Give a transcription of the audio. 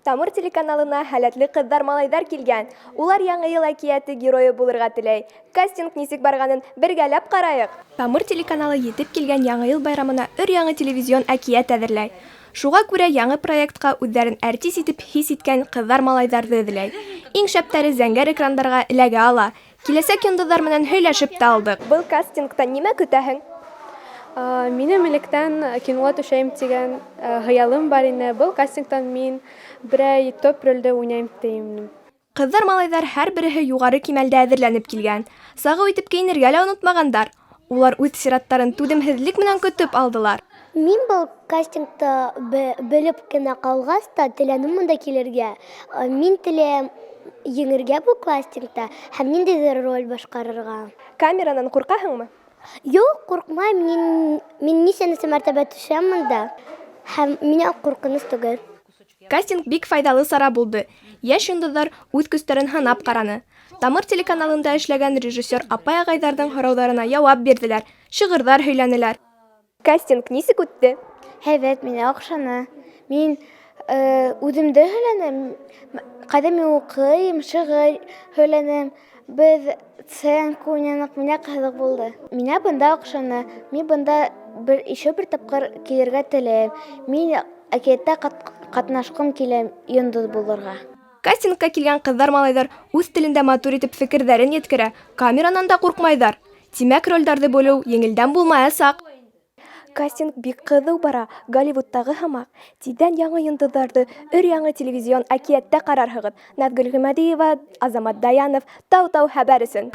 Тамыр телеканалына һәләтле ҡыҙҙар-малайҙар килгән. Улар Яңы йыл әкиәте геройы булырға теләй. Кастинг нисек барғанын бергәләп ҡарайыҡ. Тамыр телеканалы етеп килгән Яңы йыл байрамына өр-яңы телевизион әкиәт әҙерләй. Шуға күрә яңы проектҡа үҙҙәрен әртис итеп хис иткән ҡыҙҙар-малайҙарҙы эҙләй. Иң шәптәре зәңгәр экрандарға эләгә ала. Киләсәк йондоҙҙар менән һөйләшеп тә алдыҡ. Был кастингта нимә көтәһең? Минем электән кинола төшәйем тигән хыялым бар ине. Был кастингтан мин берәй төп рольдә уйнайым тием. Ҡыҙҙар-малайҙар һәр береһе юғары кимәлдә әҙерләнеп килгән. Сағыу итеп кейенергә лә онотмағандар. Улар үҙ сираттарын түҙемһеҙлек менән көтөп алдылар. Мин был кастингты белеп кенә ҡалғас та теләнем монда килергә. Мин теләйем еңергә бу кастингта һәм ниндәйҙер роль башҡарырға. Камеранан ҡурҡаһыңмы? Юҡ, ҡурҡмайым. Мин, мин нисәнсе мәртәбә төшәм монда һәм миңә ҡурҡыныс түгел. Кастинг бик файҙалы сара булды. Йәш йондоҙҙар үҙ көстәрен һынап ҡараны. Тамыр телеканалында эшләгән режиссер апай-ағайҙарҙың һорауҙарына яуап бирҙеләр, шиғырҙар һөйләнеләр. Кастинг нисек үтте? Һәйбәт, миңә оҡшаны. Мин үҙемде һөйләнем, ҡайҙа мин уҡыйым, шиғыр һөйләнем. Беҙ сценка уйнаныҡ, миңә ҡыҙыҡ булды. Миңә бында оҡшаны. Мин бында бер еще бер тапҡыр килергә теләйем. Мин әкиәттә ҡатнашҡым килә йондоҙ булырға. Кастингка килгән ҡыҙҙар-малайҙар үҙ телендә матур итеп фекерҙәрен еткерә, камеранан да ҡурҡмайҙар. Тимәк, ролдәрҙе бүлеү еңелдән булмаясаҡ. Кастинг бик ҡыҙыу бара, Голливудтағы һымаҡ. Тиҙҙән яңы йондоҙҙарҙы өр-яңы телевизион әкиәттә ҡарарһығыҙ. Наҙгөл Ғимадиева, Азамат Даянов, Тау-Тау хәбәр өсөн.